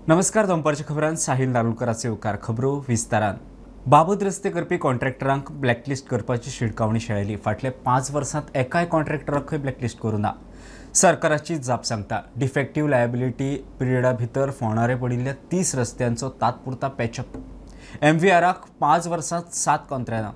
नमस्कार, दनपारच्या खबरांत साहिल नारुलकराचे उपकार. खबरो विस्तारान. बाबत रस्ते करपी कॉन्ट्रॅक्टरांक ब्लॅकलिस्ट करपाची शिटकावणी शेळयली. फाटल्या 5 वर्सांत एकाय कॉन्ट्रॅक्टराक खंय ब्लॅकलिस्ट करूं ना. सरकाराची जाप सांगता, डिफेक्टीव लायबिलिटी पिरियडा भितर फोंडारे पडिल्ल्या 30 रस्त्यांचो तात्पुरता पॅचअप. एमव्हीआराक 5 वर्सांत 7 कॉन्ट्रॅक्टां.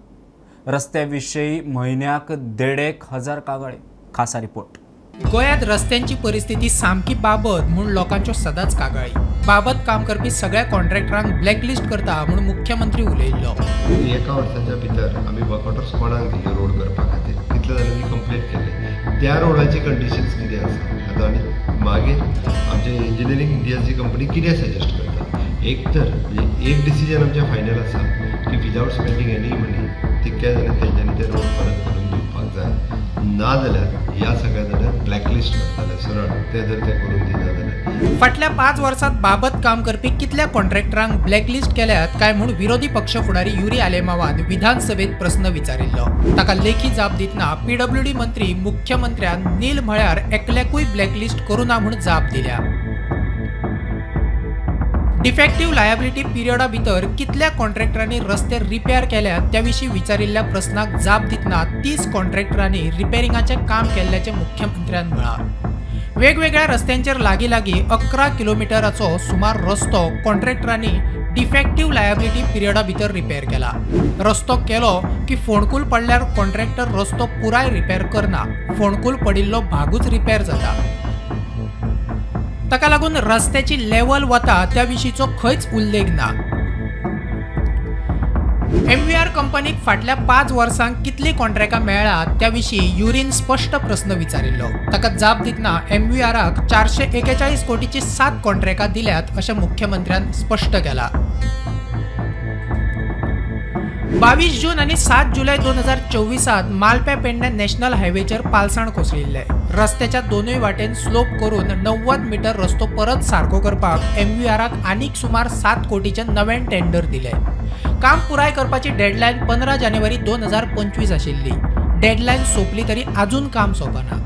रस्त्या विशीं म्हयन्याक 1,500 कागाळी. खासा रिपोर्ट. गोंयांत रस्त्यांची परिस्थिती सामकी बाबत म्हूण लोकांच्यो सदांच कागाळी. बाबत काम करपी सगळ्या कॉन्ट्रॅक्टरांक ब्लॅकलिस्ट करता म्हूण मुख्यमंत्री उलयिल्लो. एका वर्साच्या भितर आमी वर्क ऑर्डर्स कोणाक दिल्यो रोड करपा खातीर, कितले जाणांनी कंप्लीट केले, त्या रोडाची कंडिशन्स कितें आसा आतां, आनी मागीर आमचे इंजिनियरींग इंडियाची कंपनी कितें सजेस्ट करता. एक तर म्हणजे एक डिसिजन आमचें फायनल आसा की विदावट स्पेंडींग एनी मनी तितक्या जाणां तेंच्यांनी ते रोड परत करून दिवपाक जाय, ना जाल्यार ह्या सगळ्या जाणांक ब्लॅकलिस्ट करतले सरळ, ते जर ते करून दिना जाल्यार. फाटल्या 5 वर्सांत बाबत काम करपी कितल्या कॉन्ट्रॅक्टरांक ब्लॅकलिस्ट केल्यात काय म्हूण विरोधी पक्ष फुडारी युरी आलेमावान विधानसभेत प्रस्न विचारिल्लो. ताका लेखी जाप दितना पीडब्ल्यूडी मंत्री मुख्यमंत्र्यान नील म्हळ्यार एकल्याकूय ब्लॅकलिस्ट करूं ना म्हूण जाप दिल्या. डिफेक्टीव लायबिलिटी पिरियडा भितर कितल्या कॉन्ट्रॅक्टरांनी रस्ते रिपेअर केल्यात त्या विशीं विचारिल्ल्या प्रस्नाक जाप दितना 30 कॉन्ट्रॅक्टरांनी रिपेरिंगाचें काम केल्ल्याचें मुख्यमंत्र्यान म्हळां. वेगवेगळ्या रस्त्यांचेर लागीं लागीं 11 किलोमिटराचो सुमार रस्तो कॉन्ट्रॅक्टरांनी डिफेक्टीव लायबिलिटी पिरियडा भितर रिपेअर केला. रस्तो केलो की फोंडकूल पडल्यार कॉन्ट्रॅक्टर रस्तो पुराय रिपेअर करना, फोंडकूल पडिल्लो भागूच रिपेअर जाता. ताका लागून रस्त्याची लेवल वता त्या विशींचो खंयच उल्लेख ना. एमव्हीआर कंपनीक फाटल्या 5 वर्सांक कितली कॉन्ट्रॅक्टां मेळ्ळा त्या विशीं युरीन स्पश्ट प्रस्न विचारिल्लो. ताका जाप दितना एमव्हीआराक 441 कोटीची 7 कॉन्ट्रॅक्टां दिल्यात अशें मुख्यमंत्र्यान स्पश्ट केलां. 22 जून आनी 7 जुलय 2024 मालप्या पेडणे नॅशनल हायवेचेर पालसाण कोसळिल्लें. रस्त्याच्या दोनूय वाटेन स्लोप करून 90 मिटर रस्तो परत सारको करपाक एमव्हीआराक आनीक सुमार 7 कोटीचें नवें टेंडर दिलें. काम पुराय करपाची डेडलायन 15 जानेवारी 2025 आशिल्ली. डेडलायन सोंपली तरी आजून काम सोंपना.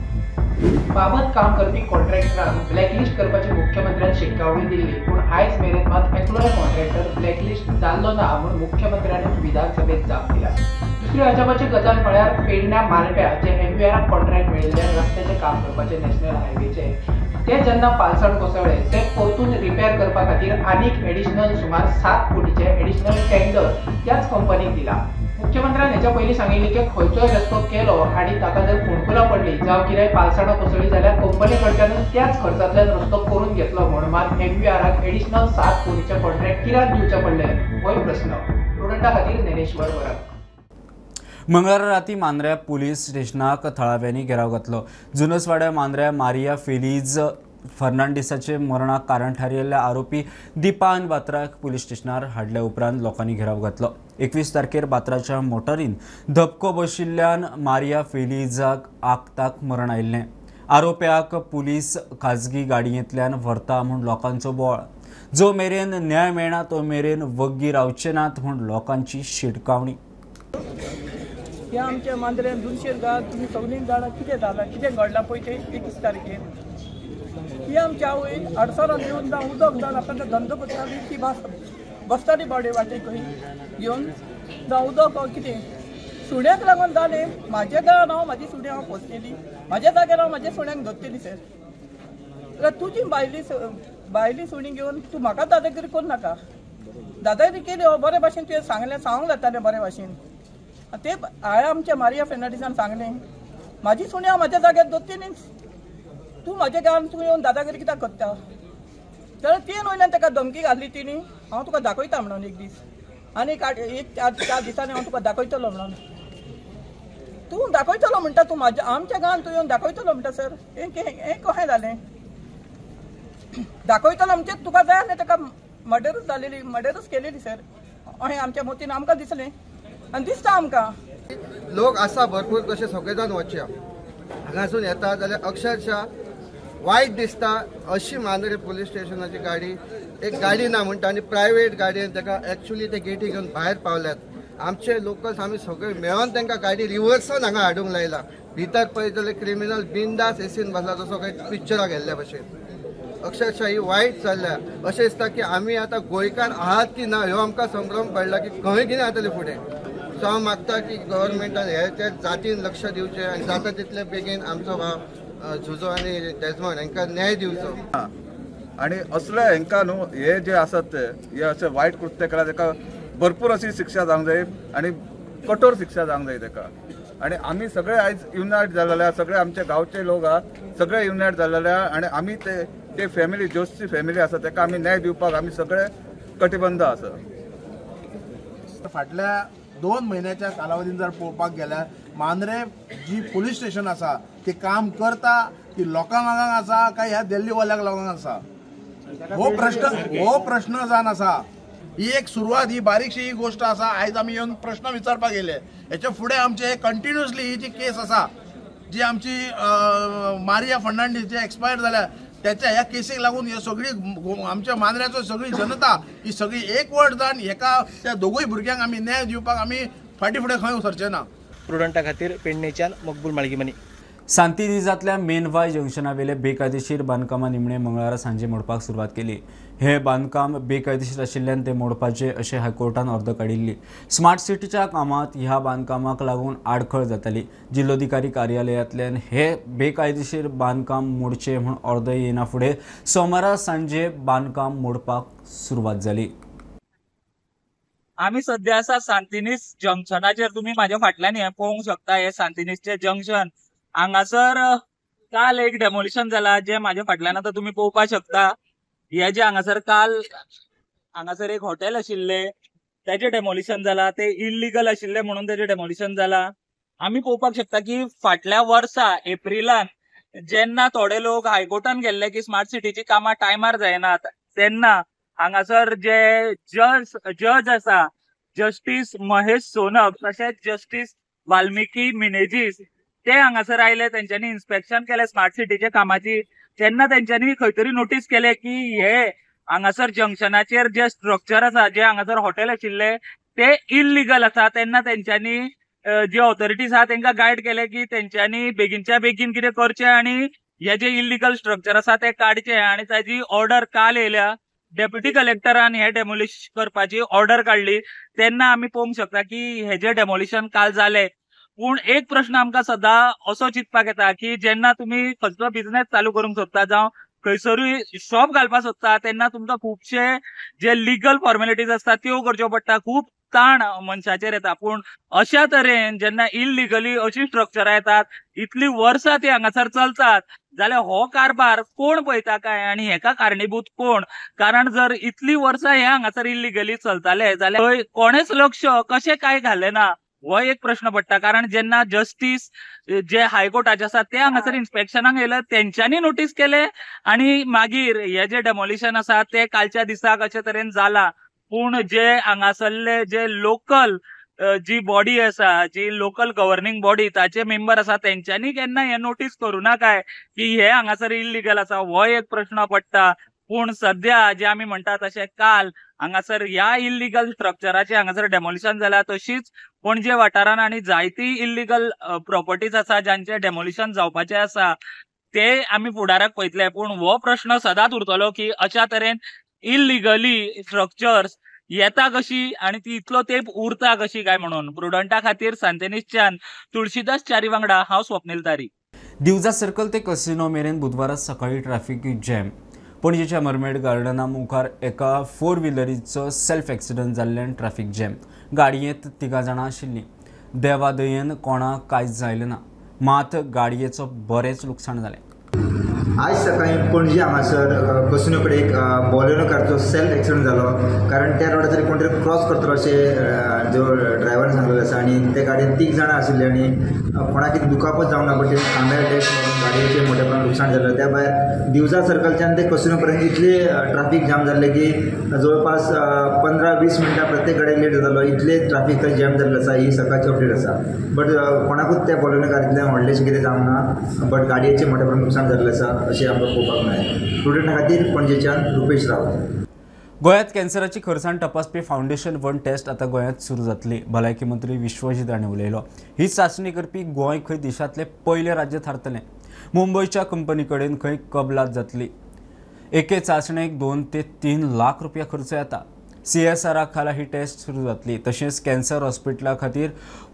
बाबत काम करपी कॉन्ट्रॅक्टरांक ब्लॅकलिस्ट करपाची मुख्यमंत्र्यान शिटकावणी दिल्ली, पूण आयज मेरेन मात एकलोय कॉन्ट्रॅक्टर ब्लॅकलिस्ट जाल्लो ना म्हूण मुख्यमंत्र्यानूच विधानसभेत जाप दिल्या. दुसरी अजापाची गजाल म्हळ्यार पेडण्या मालप्या जे एमव्हीआराक कॉन्ट्रॅक्ट मेळिल्ले रस्त्याचें काम करपाचें नॅशनल हायवेचे, ते जेन्ना पालसण कोसळ्ळे ते परतून रिपेअर करपा खातीर आनीक एडिशनल सुमार 7 कोटीचे एडिशनल टेंडर त्याच कंपनीक दिला. मुख्यमंत्र्यान हेच्या पयलीं सांगिल्लें की खंयचोय रस्तो केलो आनी ताका जर फोंडकुलां पडली जावं कितेंय पालसणां कोसळ्ळी जाल्यार कंपनी कडल्यानूच त्याच खर्चांतल्यान रस्तो करून घेतलो म्हूण मात एमव्हीआराक एडिशनल 7 कोटीचें कॉन्ट्रॅक्ट कित्याक दिवचें पडलें होय प्रस्न. प्रुडंटा खातीर ज्ञानेश्वर वरक. मंगळारा राती मांद्र्या पुलीस स्टेशनाक थळाव्यांनी घेराव घातलो. जुनसवाड्या मांद्र्या मारिया फेलीज फर्नांडीसाचे मरणाक कारण थारिल्ल्या आरोपी दीपान बात्राक पुलीस स्टेशनार हाडल्या उपरांत लोकांनी घेराव घातलो. 21 तारखेर बात्राच्या मोटरीन धपको बशिल्ल्यान मारिया फेलीजाक आकताक मरण आयिल्लें. आरोप्याक पुलीस खाजगी गाडयेंतल्यान व्हरता म्हूण लोकांचो बोळ. जो मेरेन न्याय मेळना तो मेरेन वग्गी रावचे नात म्हूण लोकांची शिटकावणी. हे आमच्या मांद्र्यान 200 गांव तुमी सगळीं जाणां कितें जालां कितें घडलां पळय तें 21 तारखेर. ही आमची आवय अडसरान येवन जावं उदक जावन आपल्याचो धंदो करताली, ती बसताली बावडे वाटेक खंय घेवन जावं उदक कितें सुण्याक लागून जालें. म्हाज्या गांवान हांव म्हाजी सुण्या हांव पोसलेली, म्हाज्या जाग्यार हांव म्हाज्या सुण्याक धरतली सर. जाल्यार तुजी भायली सुणी घेवन तूं म्हाका दादागिरी करूं नाका. दादागिरी केली हो बरे भाशेन तुवें सांगलें, सांगूंक जातालें बरे भाशेन. ते हांवें आमच्या मारिया फेर्नांडीसान सांगलें म्हाजी सुणी हांव म्हाज्या जाग्यार दवरतलीच, तूं म्हाज्या गांवान तूं येवन दादागिरी कित्याक करता. जाल्यार तेन वयल्यान ताका धमकी घातली तिणी, हांव तुका दाखयता म्हणून एक दीस आनी एक 4 दिसांनी हांव तुका दाखयतलो म्हणून. तूं दाखयतलो म्हणटा, तूं म्हाज्या आमच्या गांवान तूं येवन दाखयतलो म्हणटा सर. हें कशें जालें? दाखयतलो म्हणजे तुका जाय आसलें ताका मर्डरूच जालेली, मर्डरूच केलेली सर. अशें आमच्या मतीन आमकां दिसलें आनी दिसता आमकां. लोक आसा भरपूर तशे सगळे जाण वचया हांगासून येता जाल्यार अक्षरशः वायट दिसता. अशी मांद्रे पुलीस स्टेशनाची गाडी एक गाडी ना म्हणटा आनी प्रायवेट गाडयेन ताका एक्चुली ते गेटी घेवन भायर पावल्यात. आमचे लोकल्स आमी सगळे मेळोन तांकां गाडी रिवर्सान हांगा हाडूंक लायला. भितर पळयत जाल्यार क्रिमिनल बिंदास एसीन बसला तसो काही पिक्चराक गेल्ल्या भशेन. अक्षरशः ही वायट चल्ल्या. अशें दिसता की आमी आतां गोंयकार आहात की ना ह्यो आमकां संभ्रम पडला की खंय कितें जातलें फुडें. सो हांव मागता की गव्हर्मेंटान हे त्या जातीन लक्ष दिवचें आनी जाता तितले बेगीन आमचो भाव झुजो आनी डेजमंड हांकां न्याय दिवचो. आनी असले हांकां न्हू हे जे आसात ते हे अशें वायट कृत्य केला ताका भरपूर अशी शिक्षा जावंक जाय आनी कठोर शिक्षा जावंक जाय ताका. आनी आमी सगळे आयज युनायट जालेले आहा, सगळे आमचे गांवचे लोक आहा, सगळे युनायट जालेले आहा आनी आमी ते फॅमिली जोसची फॅमिली आसा ताका आमी न्याय दिवपाक आमी सगळे कटिबंद आसा. फाटल्या 2 म्हयन्याच्या कालावधीन जर पळोवपाक गेल्यार मांद्रे जी पुलीस स्टेशन आसा ती काम करता ती लोकांक आसा काय ह्या दिल्लीवाल्याक लोकांक आसा हो प्रश्न जावन आसा. ही एक सुरवात, ही बारीकशी ही गोष्ट आसा. आयज आमी येवन प्रश्न विचारपाक येयले. हेच्या फुडें आमचे कंटिन्युअसली ही जी केस आसा जी आमची मारिया फर्नांडीस जे एक्सपायर जाल्या त्याच्या ह्या केसीक लागून हे सगळी आमच्या मांद्र्याचो सगळी जनता ही सगळी एकवट जावन हेका त्या दोगूय भुरग्यांक आमी न्याय दिवपाक आमी फाटीं फुडें खंय सरचे ना. प्रुडंटा खातीर पेडणेच्यान मकबूल माळगीमनी. सांतिनेजांतल्या मेनवाय जंक्शनावेले बेकायदेशीर बांदकामां निमणे मंगळारा सांजे मोडपाक सुरवात केली. हे बांदकाम बेकायदेशीर आशिल्ल्यान ते मोडपाचे अशें हायकोर्टान अर्द काडिल्ली. स्मार्ट सिटीच्या कामांत ह्या बांदकामाक लागून आडखळ जाताली. जिल्लोधिकारी कार्यालयांतल्यान हे बेकायदेशीर बांदकाम मोडचें म्हूण अर्द येना फुडें सोमारा सांजे बांदकाम मोडपाक सुरवात जाली. आमी सद्या आसा सांतिनेज जंक्शनाचेर. तुमी म्हाज्या फाटल्यान हें पळोवंक शकता, हे सांतिनेजचें जंक्शन. हांगासर काल एक डेमोलिशन जाला जे म्हाज्या फाटल्यान आतां तुमी पळोवपाक शकता. हे जे हांगासर काल हांगासर एक हॉटेल आशिल्ले तेजें डेमोलिशन जाला, ते इल्लिगल आशिल्ले म्हणून तेजें डेमोलिशन जाला. आमी पळोवपाक शकता की फाटल्या वर्सा एप्रिलान जेन्ना थोडे लोक हायकोर्टान गेल्ले की स्मार्ट सिटीची कामां टायमार जायनात तेन्ना हांगासर जे जज आसा जस्टीस महेश सोनक तशेंच जस्टीस वाल्मिकी मिनेजीस ते हांगासर आयले, तेंच्यांनी इन्स्पेक्शन केलें स्मार्ट सिटीच्या कामाची. तेन्ना तेंच्यांनी खंय तरी नोटीस केलें की हे हांगासर जंक्शनाचेर जे स्ट्रक्चर आसा, जे हांगासर हॉटेल आशिल्ले ते इल्लिगल आसा. तेन्ना तेंच्यांनी जे ऑथॉरिटीज आसा तेंकां गायड केलें की तेंच्यांनी बेगीनच्या बेगीन कितें करचें आनी हे जे इल्लिगल स्ट्रक्चर आसा ते काडचें. आनी ताजी ऑर्डर काल येयल्या. डेप्युटी कलेक्टरान हे डेमोलिश करपाची ऑर्डर काडली. तेन्ना आमी पळोवंक शकता की हे जे डेमोलिशन काल जालें. पूण एक प्रश्न आमकां सदां असो चिंतपाक येता की जेन्ना तुमी खंयचो बिझनेस चालू करूंक सोदता जावं खंयसरूय शॉप घालपाक सोदता तेन्ना तुमकां खुबशे जे लिगल फॉर्मेलिटीज आसता त्यो करच्यो पडटा, खूब ताण मनशाचेर येता. पूण अशा तरेन जेन्ना इल्लिगली अशी स्ट्रक्चरां येतात, इतली वर्सां ती हांगासर चलतात जाल्यार हो कारभार कोण पळयता काय आनी हेका कारणीभूत कोण? कारण जर इतली वर्सां हे हांगासर इल्लिगली चलताले जाल्यार कोणेच लक्ष कशें काय घालें ना हो एक प्रश्न पडटा. कारण जेन्ना जस्टीस जे हायकोर्टाचे आसा ते हांगासर इन्स्पेक्शनाक येयले तेंच्यांनी नोटीस केले आनी मागीर हे जे डेमोलिशन आसा ते कालच्या दिसाक अशे तरेन जाला. पूण जे हांगासरले जे लोकल जी बॉडी आसा, जी लोकल गव्हर्निंग बॉडी ताचे मेंबर आसा तेंच्यांनी केन्ना हे नोटीस करूं ना काय की हे हांगासर इल्लिगल आसा, हो एक प्रश्न पडटा. पूण सद्या जे आमी म्हणटा तशें काल हांगासर ह्या इल्लिगल स्ट्रक्चराचें हांगासर डेमोलिशन जाला. तशीच पणजे वाठारान आनी जायती इल्लिगल प्रॉपर्टीज आसा जांचें डेमोलिशन जावपाचें आसा ते आमी फुडाराक पळयतले. पूण हो प्रश्न सदांच उरतलो की अशा तरेन इल्लिगली स्ट्रक्चर्स येता कशी आनी ती इतलो तेंप उरता कशी काय म्हणून. प्रुडंटा खातीर सांतेनिसच्यान तुळशीदास च्यारी वांगडा हांव स्वप्नील तारी. दिवजा सर्कल ते कसिनो मेरेन बुधवारा सकाळी ट्रॅफिक जॅम. पणजेच्या मरमेड गार्डना मुखार एका फोर व्हिलरीचो सेल्फ एक्सिडंट जाल्ल्यान ट्रॅफिक जॅम. गाडयेंत 3 जाणां आशिल्लीं. देवादयेन कोणाक कांयच जायलें ना, मात गाडयेचो बरेंच लुकसाण जालें. आज सकाळी पणजे हांगासर कसिनो कडेन एक बॉलेरो कारचो सेल्फ एक्सिडंट जालो. कारण त्या रोडाचेर कोण तरी क्रॉस करतलो अशें जो ड्रायव्हरान सांगलेलें आसा आनी त्या गाडयेन 3 जाणां आशिल्लीं आनी कोणाक कितें दुखापत जावंक ना, बट ते खांब्यार डॅश मारून गाडयेचें मोठ्या प्रमाणात लुकसाण जालें. त्या भायर दिवजा सर्कलच्यान ते कसिनो पर्यंत इतले ट्राफीक जाम जाल्लें की जवळपास 15-20 मिनटां प्रत्येक गाडयेक लेट जातालो, इतले ट्राफीक थंय जॅम जाल्लें आसा. ही सकाळची अपडेट आसा. बट कोणाकूच त्या बॉलेरो कारींतल्यान व्हडलेंशें कितें जावंक ना, बट गाडयेचें मोठ्या प्रमाणात लुकसाण जाल्लें आसा अशें आमकां पळोवपाक मेळ्ळें. प्रुडंटा खातीर पणजेच्यान रुपेश रावत. गोंयांत कॅन्सराची खरसाण तपासपी फावंडेशन 1 टेस्ट आतां गोंयांत सुरू जातली. भलायकी मंत्री विश्वजीत राणे उलयलो. ही चांचणी करपी गोंय खंय देशांतलें पयलें राज्य थारतलें. मुंबयच्या कंपनी कडेन खंय कबलात जातली. एके चांचणेक 2 ते 3 लाख रुपया खर्च येता. सीएसआरा खाला ही टेस्ट सुरू जातली. तशेंच कॅन्सर हॉस्पिटला खातीर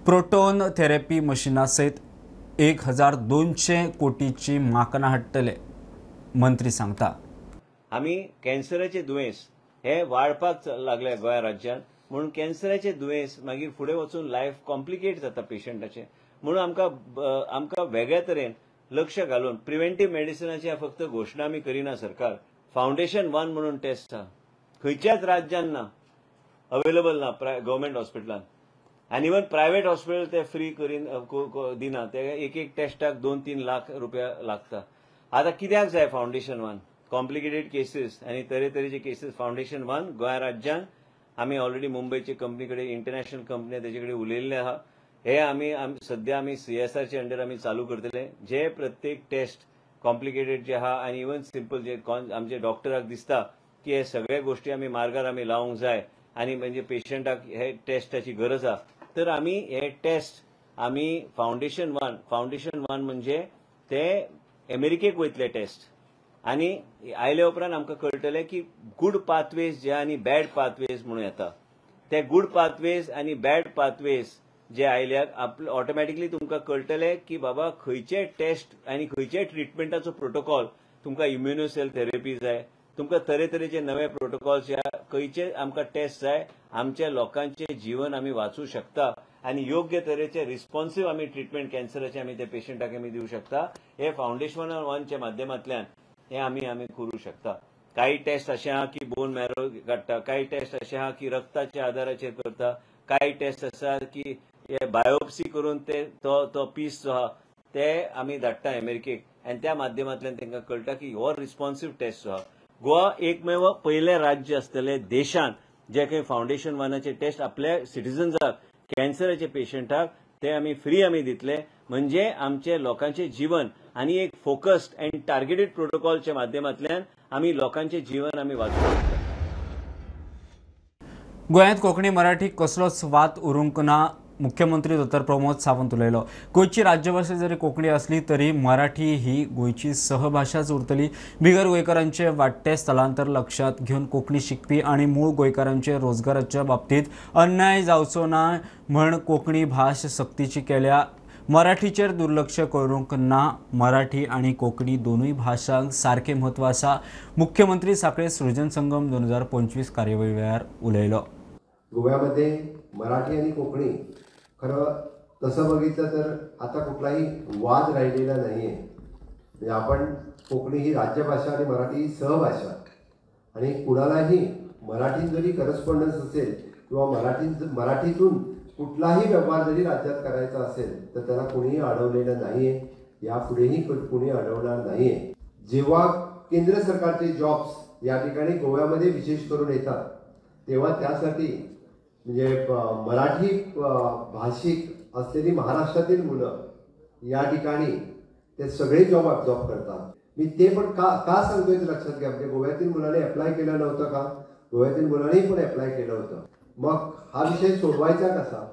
प्रोटोन थेरपी मशिना सयत 1200 कोटीची माकनां हाडटले, मंत्री सांगता. आमी कॅन्सराचे दुयेंस हे वाडपाक लागले गोंय राज्यांत, म्हणून कॅन्सराचे दुयेंस मागीर फुडें वचून लायफ कॉम्प्लिकेट जाता पेशंटाचें. म्हणून आमकां वेगळ्या तरेन लक्ष घालून प्रिव्हेंटीव मेडिसिनाची फक्त घोशणा आमी करिना. सरकार फावंडेशन 1 म्हणून टेस्ट आसा, खंयच्याच राज्यान ना, अवेलेबल ना गव्हर्मेंट हॉस्पिटलान, आनी इवन प्रायव्हेट हॉस्पिटल ते फ्री करीन दिना. ते एक एक टेस्टाक 2-3 लाख रुपया लागता. आतां कित्याक जाय फावंडेशन 1? कॉम्प्लिकेटेड केसीस आनी तरेतरेचे केसीस फावंडेशन 1 गोंय राज्यान आमी ऑलरेडी मुंबयचे कंपनी कडेन, इंटरनॅशनल कंपनी तेजे कडेन उलयल्ले आहा. हे आमी सद्या आमी सीएसआरचे अंडर आमी चालू करतले. जे प्रत्येक टेस्ट कॉम्प्लिकेटेड जे आहा आनी इवन सिंपल जे आमचे डॉक्टराक दिसता की हे सगळे गोष्टी आमी मार्गार आमी लावंक जाय आनी म्हणजे पेशंटाक हे टेस्टाची गरज आहा, तर आमी हे टेस्ट आमी फावंडेशन 1 म्हणजे ते अमेरिकेक वयतले टेस्ट आनी आयले उपरांत आमकां कळटलें की गुड पाथवेज जे आनी बॅड पाथवेज म्हणून येता. ते गुड पाथवेज आनी बॅड पाथवेज जे आयल्यात आपले ऑटोमॅटिकली तुमकां कळटलें की बाबा खंयचे टेस्ट आनी खंयचे ट्रिटमेंटाचो प्रोटोकॉल, तुमकां इम्युनोसेल थेरपी जाय, तुमकां तरेतरेचे नवे प्रोटोकॉल्स, खंयचे आमकां टेस्ट जाय, आमच्या लोकांचे जीवन आमी वाचूं शकता आनी योग्य तरेचे रिस्पॉन्सिव आमी ट्रिटमेंट कॅन्सराचे आमी त्या पेशंटाक आमी दिवं शकता. हे फावंडेशन 1च्या माध्यमांतल्यान हे आमी आमी करूं शकता. काही टेस्ट अशे आहा की बोन मॅरो काडटा, काही टेस्ट अशे आहा की रक्ताच्या आधाराचेर करता, काही टेस्ट आसा की बायोप्सी करून ते तो पीस जो आहा ते आमी धाडटा अमेरिकेक आनी त्या माध्यमांतल्यान तांकां कळटा की हो रिस्पॉन्सिव टेस्ट जो आहा. गोवा एकमेव पयलें राज्य आसतलें देशांत जे खंय फावंडेशन 1चे टेस्ट आपल्या सिटीजन्साक, कॅन्सराचे पेशंटाक ते आमी फ्री आमी दितले. म्हणजे आमचे लोकांचे जीवन आनी एक फोकस्ड अँड टार्गेटेड प्रोटोकॉलच्या माध्यमांतल्यान आमी लोकांचे जीवन आमी वाचोवंक शकता. गोंयांत कोंकणी मराठी कसलोच वाद उरूंक ना, मुख्यमंत्री डॉक्टर प्रमोद सावंत उलयलो. गोंयची राज्यभाशा जरी कोंकणी आसली तरी मराठी ही गोंयची सहभाशाच उरतली. बिगर गोंयकारांचे वाडटे स्थलांतर लक्षांत घेवन कोंकणी शिकपी आनी मूळ गोंयकारांचे रोजगाराच्या बाबतींत अन्याय जावचो ना म्हण कोंकणी भास सक्तीची केल्या. मराठीचेर दुर्लक्ष करूंक ना. मराठी आनी कोंकणी दोनूय भाशांक सारकें म्हत्व आसा, मुख्यमंत्री साखळे सृजन संगम 2025 कार्यावळी वेळार उलयलो. गोव्यामध्ये मराठी आणि कोकणी खरं तसं बघितलं तर आता कुठलाही वाद राहिलेला नाही आहे. म्हणजे आपण कोकणी ही राज्यभाषा आणि मराठी ही सहभाषा, आणि कुणालाही मराठीत जरी करस्पॉन्डन्स असेल किंवा मराठीतून कुठलाही व्यवहार जरी राज्यात करायचा असेल तर त्याला कोणीही अडवलेलं नाही आहे, यापुढेही कोणी अडवणार नाही आहे. जेव्हा केंद्र सरकारचे जॉब्स या ठिकाणी गोव्यामध्ये विशेष करून येतात तेव्हा त्यासाठी म्हणजे मराठी भाषिक असलेली महाराष्ट्रातील मुलं या ठिकाणी ते सगळे जॉब अब्झॉर्ब करतात. मी ते पण का का सांगतोय ते लक्षात घ्या. म्हणजे गोव्यातील मुलांनी अप्लाय केलं नव्हतं का? गोव्यातील मुलांनी पण अप्लाय केलं होतं. मग हा विषय सोडवायचा कसा?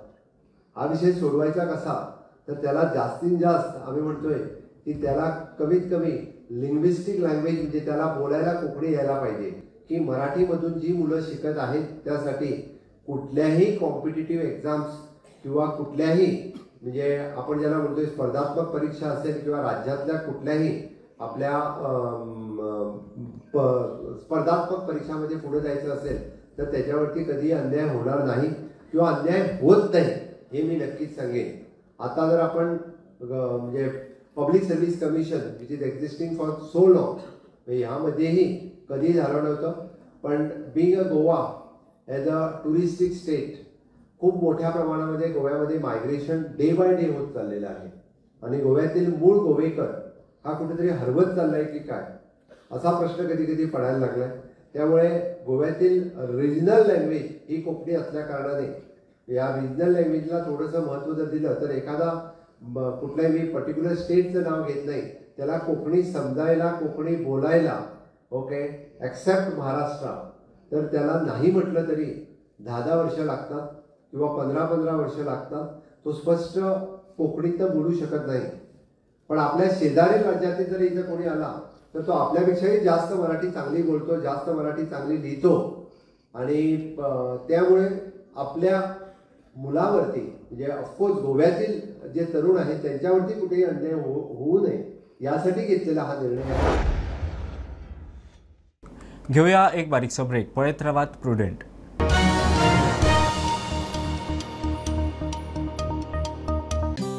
हा विषय सोडवायचा कसा तर त्याला जास्तीत जास्त आम्ही म्हणतोय की त्याला कमीत कमी लिंग्विस्टिक लँग्वेज म्हणजे त्याला बोलायला कोकणी यायला पाहिजे, की मराठीमधून जी मुलं शिकत आहेत त्यासाठी कुठल्याही कॉम्पिटेटिव्ह एक्झाम्स किंवा कुठल्याही म्हणजे आपण ज्याला म्हणतोय स्पर्धात्मक परीक्षा असेल किंवा राज्यातल्या कुठल्याही आपल्या स्पर्धात्मक परीक्षामध्ये पुढे जायचं असेल तर त्याच्यावरती कधीही अन्याय होणार नाही किंवा अन्याय होत नाही हे मी नक्कीच सांगेन. आता जर आपण म्हणजे public service commission which is existing for so long ह्यामध्येही कधी झालं नव्हतं, पण being a Goa as a touristic state खूप मोठ्या प्रमाणामध्ये गोव्यामध्ये मायग्रेशन डे बाय डे होत चाललेलं आहे आणि गोव्यातील मूळ गोवेकर हा कुठेतरी हरवत चालला आहे की काय असा प्रश्न कधी कधी पडायला लागला आहे. त्यामुळे गोव्यातील रिजनल लँग्वेज ही कोकणी असल्या कारणाने या रिजनल लँग्वेजला थोडंसं महत्त्व जर दिलं तर एखादा कुठल्याही मी पर्टिक्युलर स्टेटचं नाव घेत नाही, त्याला कोकणी समजायला, कोकणी बोलायला, ओके ॲक्सेप्ट महाराष्ट्र, तर त्याला नाही म्हटलं तरी 10-10 वर्ष लागतात किंवा 15-15 वर्ष लागतात. तो स्पष्ट कोकणीत तर बोलू शकत नाही, पण आपल्या शेजारील राज्यातील जर इथं कोणी आला तर तो आपल्यापेक्षाही जास्त मराठी चांगली बोलतो, जास्त मराठी चांगली लिहितो आणि त्यामुळे आपल्या मुलावरती म्हणजे ऑफकोर्स गोव्यातील जे तरुण आहेत त्यांच्यावरती कुठेही अन्याय होऊ नये यासाठी घेतलेला हा निर्णय आहे. घेऊया एक बारीकसो ब्रेक. पळयत रावात प्रुडंट.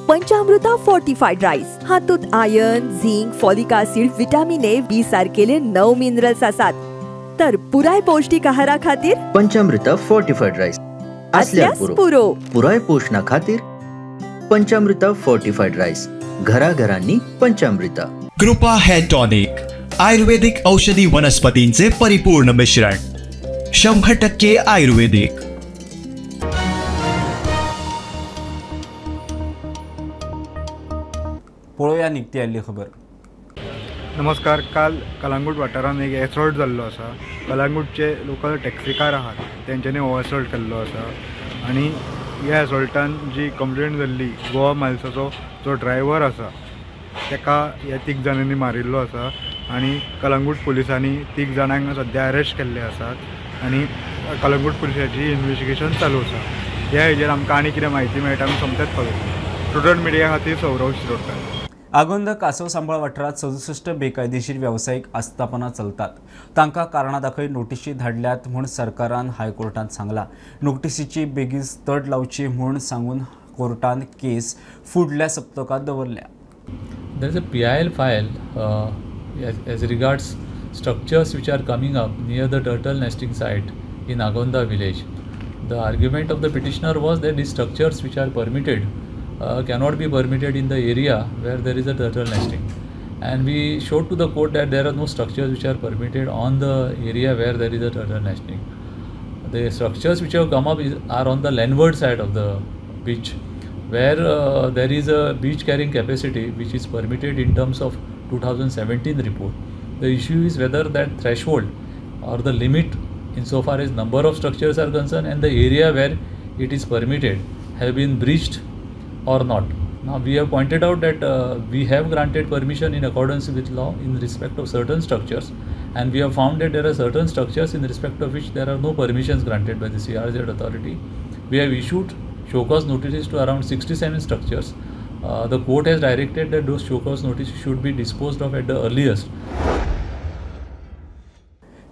पंचामृता फोर्टिफाईड राईस हातूंत iron, zinc, folic acid, vitamin A, B सारकेले 9 minerals आसात. तर पुराय पौष्टिक आहारा खातीर पंचामृता फोर्टिफाईड राईस असल्यास पुरो. पुराय पोषणा खातीर पंचामृता फोर्टिफाईड राईस, घराघरांनी पंचामृता. कृपा हेअर टॉनिक, आयुर्वेदिक औषधी वनस्पतींचे परिपूर्ण मिश्रण, 100% आयुर्वेदिक. पळोवया निकती आयिल्ली खबर. नमस्कार. काल कलांगूट वाठारांत एक एसॉल्ट जाल्लो आसा. कलांगूटचे लोकल टॅक्सीकार आहात तेंच्यांनी हो एसॉल्ट केल्लो आसा आनी ह्या एसॉल्टान जी कंप्लेन जाल्ली गोवा मायल्साचो जो ड्रायव्हर आसा ताका ह्या 3 जाणांनी मारिल्लो आसा आनी कलांगूट पुलिसांनी 3 जाणांक सद्या अरेस्ट केल्ले आसात आनी कलांगूट पुलिसांची इन्वेस्टिगेशन चालू आसा. ह्या हेजेर आमकां आनी कितें म्हायती मेळटा आमी सोमतेच पावयतले. स्टुडंट मिडिया खातीर सौरव शिरोडकर. आगोंद कासव सांबाळ वाठारांत 67 बेकायदेशीर वेवसायीक आस्थापनां चलतात. तांकां कारणां दाखय नोटिशी धाडल्यात म्हूण सरकारान हायकोर्टांत सांगलां. नोटिसीची बेगीन तड लावची म्हूण सांगून कोर्टान केस फुडल्या सप्तकांत दवरल्या. There is a PIL file as regards structures which are coming up near the turtle nesting site in Agonda village. The argument of the petitioner was that these structures which are permitted cannot be permitted in the area where there is a turtle nesting, and we showed to the court that there are no structures which are permitted on the area where there is a turtle nesting. The structures which have come up are on the landward side of the beach, where there is a beach carrying capacity which is permitted in terms of 2017 report. The issue is whether that threshold or the limit insofar as number of structures are concerned and the area where it is permitted have been breached or not. Now we have pointed out that we have granted permission in accordance with law in respect of certain structures, and we have found that there are certain structures in respect of which there are no permissions granted by the CRZ authority. We have issued show cause notices to around 67 structures. The court has directed that those show cause notices should be disposed of at the earliest.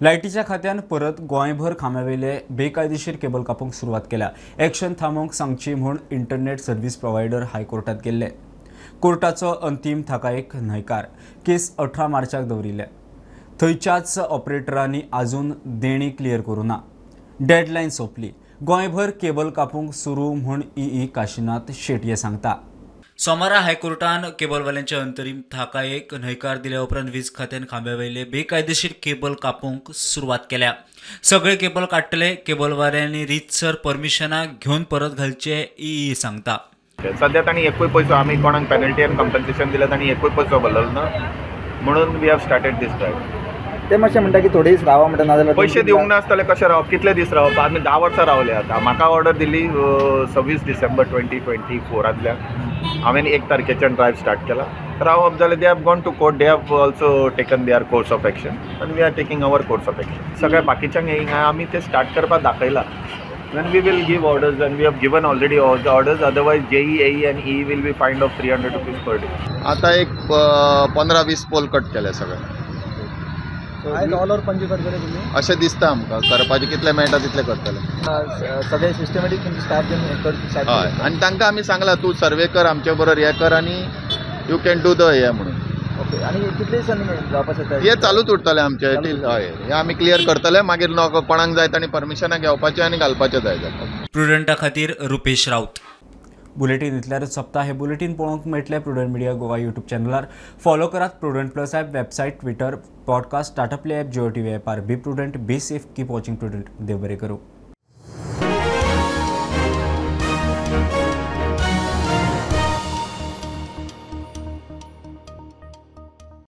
लायटीच्या खात्यान परत गोंयभर खांब्यावेले बेकायदेशीर cable कापूंक सुरवात केल्या. Action थांबोवंक सांगची म्हूण internet service provider हायकोर्टात गेल्ले. कोर्टाचो अंतीम थाकायक न्हयकार. केस 18 मार्चाक दवरिल्ले. थंयच्याच ऑपरेटरांनी आजून देणी क्लियर करूं ना. डेडलायन सोंपली. गोंयभर केबल कापूंक सुरू म्हूण ई काशीनाथ शेटये सांगता. सोमारा हायकोर्टान केबलवाल्यांच्या अंतरीम थाकायेक न्हयकार दिल्या उपरांत वीज खात्यान खांब्यावयले बेकायदेशीर केबल कापूंक सुरवात केल्या. सगळे केबल काडटले, केबलवाल्यांनी रितसर परमिशनां घेवन परत घालचे ई सांगता. सद्या तांणी एकूय पयसो आमी कोणाक पेनल्टी आनी कंपन्सेशन दिलें तांणी एकूय पयसो भरलो ना, म्हणून we have started this drive. ते मातशें म्हणटा की थोडे दीस रावा म्हणटा, नाजाल्यार पयशे दिवंक नासतले कशें रावप, कितले दीस रावप? आमी 10 वर्सां रावले आतां. म्हाका ऑर्डर दिली 26 डिसेंबर 2024 हांवें 1 तारखेच्यान ड्रायव स्टार्ट केला. रावप जाल्यार they have gone to court, they have also taken their course of action आनी we are taking our course of action. सगळ्या बाकीच्यांक हिंगा आमी ते स्टार्ट करपाक दाखयला. Then we will give orders and we have given already all the orders, otherwise JE, AE and E will be fined of 300 rupees per day. आता एक 15-20 poll cut केले सगळे. ऑल ओवर पणजी करतले तुमी? अशें दिसता आमकां, करपाचें कितलें मेळटा तितलें करतले. सगळे सिस्टमॅटीक तुमचे स्टाफ घेवन? हय, आनी तांकां आमी सांगलां तूं सर्वे कर आमचे बरोबर हें कर आनी you can do the हें म्हणून. ओके, आनी कितले दिसांनी जावपाक शकता? हें चालूच उरतलें आमचें, हय, हें आमी क्लियर करतले. मागीर कोणाक जाय तांणी परमिशनां घेवपाचें आनी घालपाचें जाय जाल्यार. प्रुडंटा खातीर रुपेश राऊत. बुलेटीन इतल्यारच सोंपता. हे बुलेटीन पळोवंक मेळटलें प्रुडंट मिडिया गोवा यूट्यूब चॅनलार. फॉलो करात Prudent plus app, website, Twitter, podcast, Tata Play app, Jio TV ॲपार. Be prudent, be safe, keep watching Prudent. देव बरें करूं.